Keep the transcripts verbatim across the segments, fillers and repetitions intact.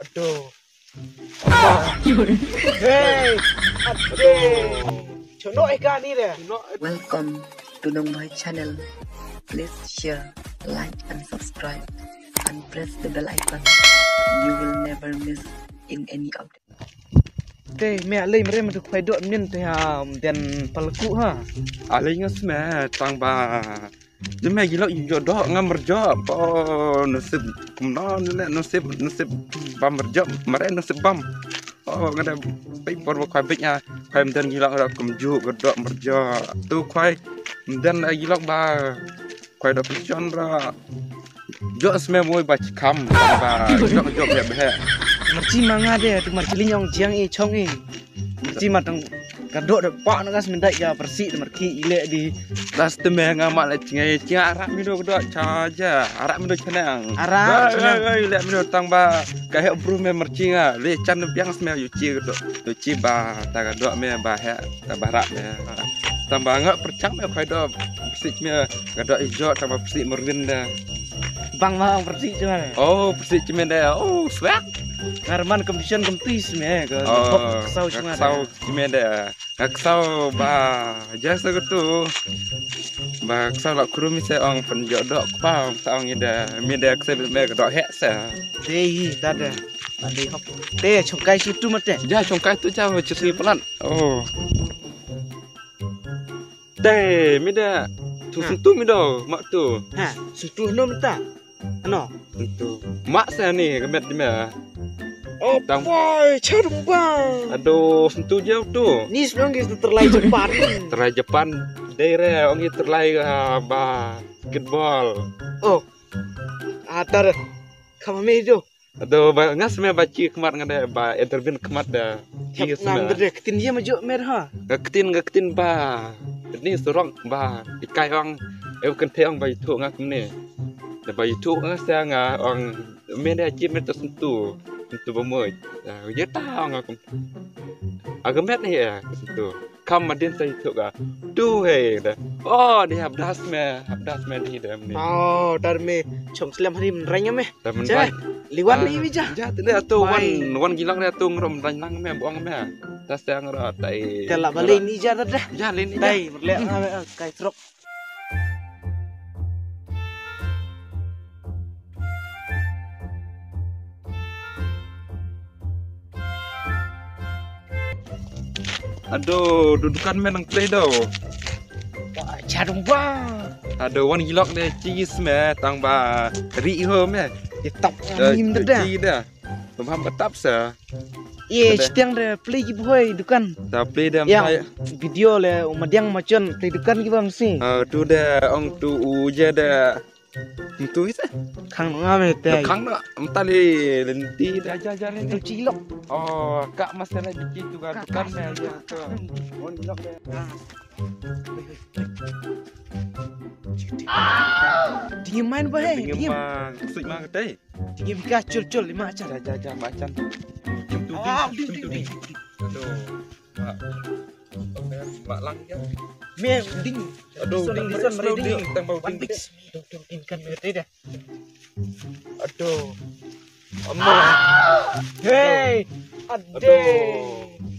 Aduh. Hey, ade. Chonok ïa kane de. Welcome to Nongbhai channel. Please share, like and subscribe and press the bell icon. You will never miss in any update. Te me a lei mrem tu khwai dok min te ha den palku ha. A lei nga sma tang ba. Jeme gilok yu jok dok nga merjok. Oh, nasib kumno ne nasib, nasib bam merjok, mare nasib bam. Oh, nga da pei por ba khwai bek nga, khwai mden gilok da kumju ga dok merjok. Tu khwai mden gilok ba khwai dok pynchon ra. Jok sma moi ba chikam ba jok jok ya beh. Merchi manga de tu merchi linyong jiang i chong i. Merchi matang ka dok de pak na gas mendai ya persi de merki ile di. Das te me nga mak le chingai chingai arak mido dok cha ja arak mido chenang. Arak chenang. Ile mido tang ba ka hek bru me merchi nga le chan biang sma yu chi dok yu chi ba ta ka dok me ba hek ta barak me. Tang ba nga perchang me khoi dok persi me ka dok ijok tang ba persi merwin de. Bang ma ong persi cuma. Oh, persi cuma de. Oh, swag. Ngarman competition competition me ka. Oh, kesau cuma de. Cimende. Nga ksaw ba jasa ka tu. Ba ksaw la kuru mi se ong pen jok dok kpa ong sa ong ida mi da kse me ka dok hek se. Dei dada. Ade hop. Te chongkai si tu mate. Ja chongkai tu ja ba chisi pelat. Oh. Te mi da tu sentu mi do mak tu. Ha, sentu no mata. Ano? Sentu. Mak sa ni kemet di meh. Oh, boy, charba. Aduh, sentu jauh tu. Ni sebenarnya kita terlai Japan. Terlai Japan. Dei re, ong kita terlai ah, basketball. Oh. Atar. Kama me do. Aduh, ba ngas me ba chi kemat ngade ba interview kemat da. Chi nang de ketin ye majuk mer ha. Ga ketin ga ketin ba. Ni surok ba ikai ong. Eu kente ong ba itu nga kemne. Da ba itu nga sa nga ong men da chi men to sentu. Sentu ba moi. Ya ta ong aku. Aga met ni ya sentu. Kam madin sa itu ga. Tu he da. Oh di habdas me, habdas me di da me. Oh dar me chong slem hari menreng me. Liwan ni mi ja. Ja tene tu wan wan gilang dia tu ngrom dan lang me buang me. Tas yang ra tai. Tela balik ni ja dah. Ja lin ni. Tai berlek kai truk. Aduh, dudukan me nang play do. Charung ba. Aduh, wan gilok de cheese me tang ba ri ho me. Itap ngim de da. Paham betap sa. Ye chitiang de play ki boy dukan. Ta play de. Yang video le umadiang machon play dukan ki bang si. Ah tu de ong tu u je de. Itu ite. Khang nga me te. Khang na mta le lenti da ja ja le. Tu cilok. Oh, kak mas le biki tu kan kan me ja tu. Mon bilok le. Dingin main ba he. Dingin ma. Sik ma te. Dingin bika cul cul lima acan. Ja ja ja ma acan. Kim tu ding. Kim tu ding. Aduh. Mak lang ya. Me ding. Aduh, ding ding ding. Tang bau ding. Aduh. Ama. Hey. Ade.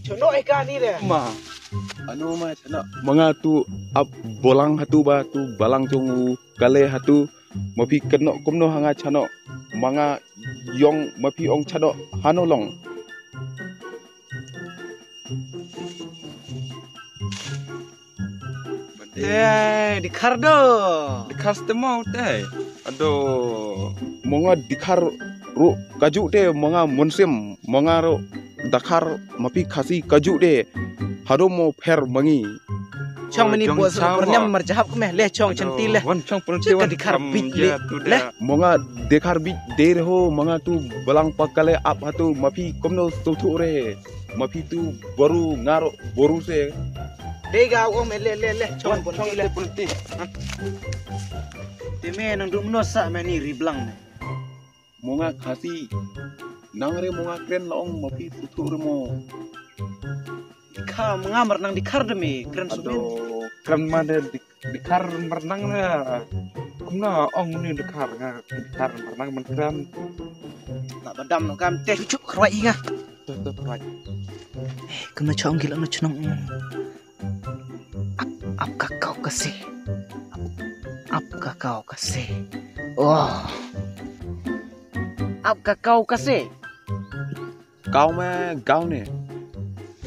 Chono eka ni de. Ma. Anu ma chono. Manga tu ap bolang hatu ba tu balang chong u kale hatu ma phi keno kumno hanga chono. Manga yong ma phi ong chono hano long. Te dikhar do. Dikhar stemau te. Aduh. Monga dikhar ru kaju te monga munsem monga ru dakhar ma phi khasi kaju te. Hado mo pher mangi. Chong mani po por nyam marjahap kme le chong chanti le. Wan chong por chanti wan dikhar bit le. Monga dikhar bit de ho monga tu balang pakale ap hatu ma phi komno tu thu re. Ma phi tu baru ngaro baru se. Dega ong me le le le chong pun ti le pun ti. Te me nang du mno sa me ni riblang me. Monga khasi nang re monga kren la ong ma phi tu tu re mo. Kha monga mar nang dikhar de me kren su me. Kren ma de dikhar mar nang re. Kumna ong ni dikhar nga dikhar mar nang man kren. Lah ba dam noh kam te. Chup, khrwai ïa nga. To, to, khrwai. Eh, kumno chong gila no chnong. Ap, ap ka kau ka se. Ap, ap ka kau ka se. Oh. Ap ka kau ka se. Kau me kau ne.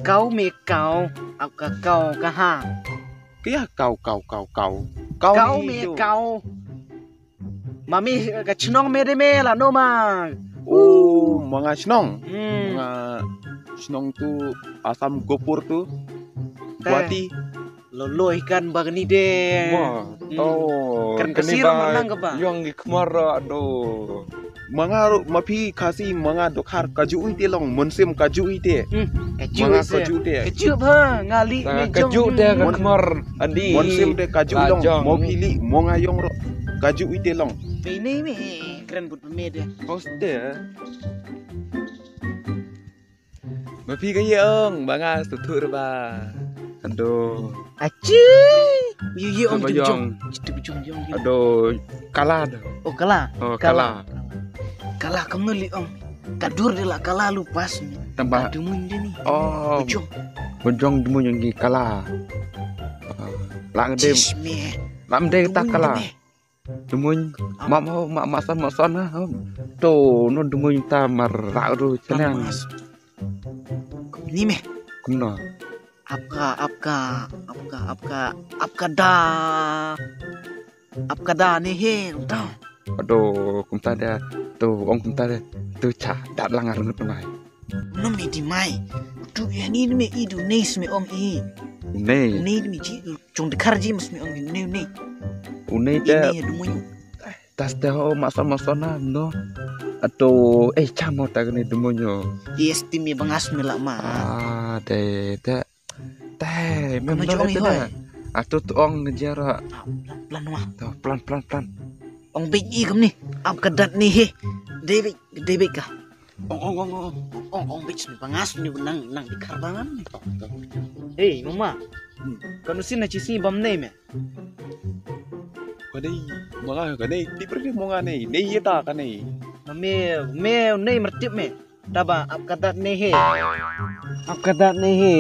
Kau me kau, ap ka kau ka ha. Kya kau, kau, kau, kau. Kau me kau. Mami ka chnong me de me la no ma. Oh, manga chnong. Hmm. Manga chnong tu Assam Gopur tu. Guwahati. Loloi kan bang ni de. Wah, oh, kan kasir manang ka ba. Yong i khmar do. Manga ru, ma phi Khasi manga dokhar kaju ite long, mynsiem kaju ite. Hmm, kaju manga ite. Kaju ite. Kaju ba, ngali me jong. Kaju ite ka khmar, andi. Mynsiem de kaju long, mo phi li, mo nga yong ro. Kaju ite long. Bini me, kren but me de. Hoste. Ma phi ka ye ong, ba nga suthu re ba. Ando. Achi. Ye ye ong tu jong. Tu jong jong. Ado kala do. Oh kala. Oh kala. Kala kam no li ong. Ka dur de la kala lu pas ni. Tamba. Adu mun de ni. Oh. Bujong. Bujong de mun yang kala. Lang de. Chisme. Lam de ta kala. Dumuiñ, ma ma ma ma san ma san ha. To no dumuiñ ta mar ra ru chana. Ni me. Kumno. Apka apka apka apka apka da. Apka da ne he ta. Ado kumta da. To ong kumta da. To cha dat lang ar ngut mai. No me di mai. Tu ya ni me i du nei me ong i. Nei. Nei me ji. Jong de kharji mas me ong ne ne. Une te. Ini ya dumuiñ. Tas te ho masa masa na no. Ato eh chamo ta ne dumuiñ. Yes ti me bangas me la ma. Ah te te. Te me no te. Ato tu ong jara. Plan plan plan. Ong bit i kam ni. Ap ka dat ni he. David David ka. Ong ong ong ong ong ong bit sni bangas ni nang nang di kar bangan ni. Hei mama. Kanu sin na chisi bam nei me. Ka nei manga ka nei di pre manga nei nei yeta ka nei. Me me nei mertip me. Taba ap kadat nei he. Ap kadat nei he.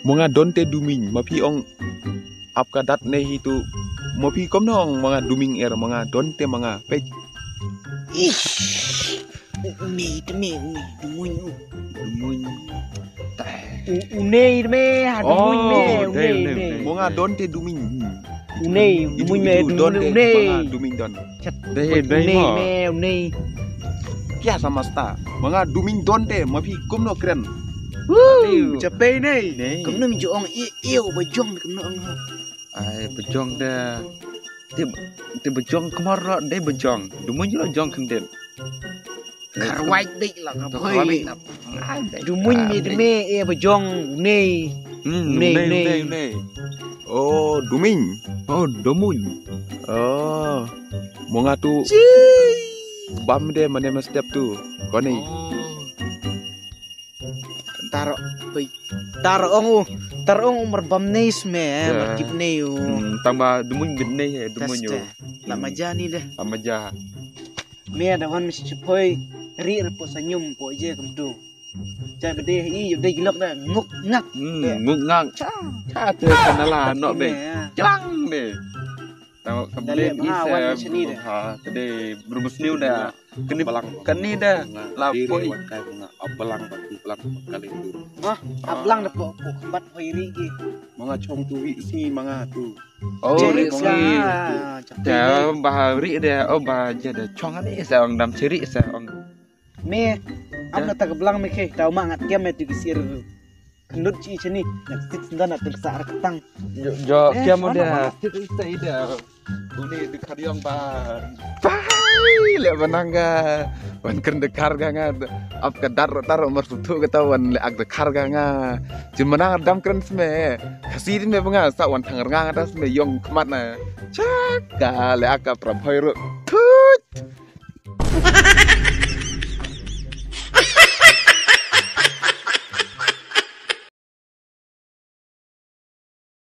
Manga donte duming ma phi ong ap kadat nei hi tu ma phi kom nong manga duming er manga donte manga pej. Ish. Nei te me nei duming u. Duming. Unei te me ha duming me unei unei. Manga donte duming. Unei duming me duming unei. Manga duming don. Dei dei mo. Me unei. Kya samasta? Manga duming don te ma phi kumno kren. Chape nei. Kumno mi jong i iu ba jong kumno ong ha. Ai ba jong de. Te ba jong kmar ro dei ba jong. Duming ro jong kendit. Karwai dei la ka bhoi. Duming mi de me e ba jong unei. Unei unei unei. Oh duming. Oh duming. Oh. Mo nga tu. Bam de mane ma step tu. Koni. Taro. Taro ong u. Taro ong u mar bam nei sme mar kip nei u. Tang ba duming bit nei he duming u. La maja ni de. La maja. Me da wan mi chipoi ri repo sanyum po je kam tu. Cha bede i yu de gilok da nguk ngak. Nguk ngak. Cha te kanala no be. Chang de. Tang ka bede ni se ha te de brumus niu da. Kani balang kani da la poi. Kai bunga ablang ba ti balang kali tu. Ha ablang da po po kembat hoi ri ki. Manga chong tu wi si manga tu. Oh ri si. Da ba ri da oh ba ja da chong ni sa ong dam chiri sa ong. Me am na ta ka blang me ke ta ma ngat kem me tu ki sir. Khnut chi chani na tik senda na tik sa ar ktang. Jo kem mo da tik sa ida. Uni de khariong ba. Pai le banang ga. Wan kren de kar ga nga. Ap ka dar tar mar su thu ga ta wan le ak de kar ga nga. Chin manang dam kren sme. Khasi de me banga sa wan thang nga ta sme yong khmat na. Chak ka le ak ka prap hoi ru. Thu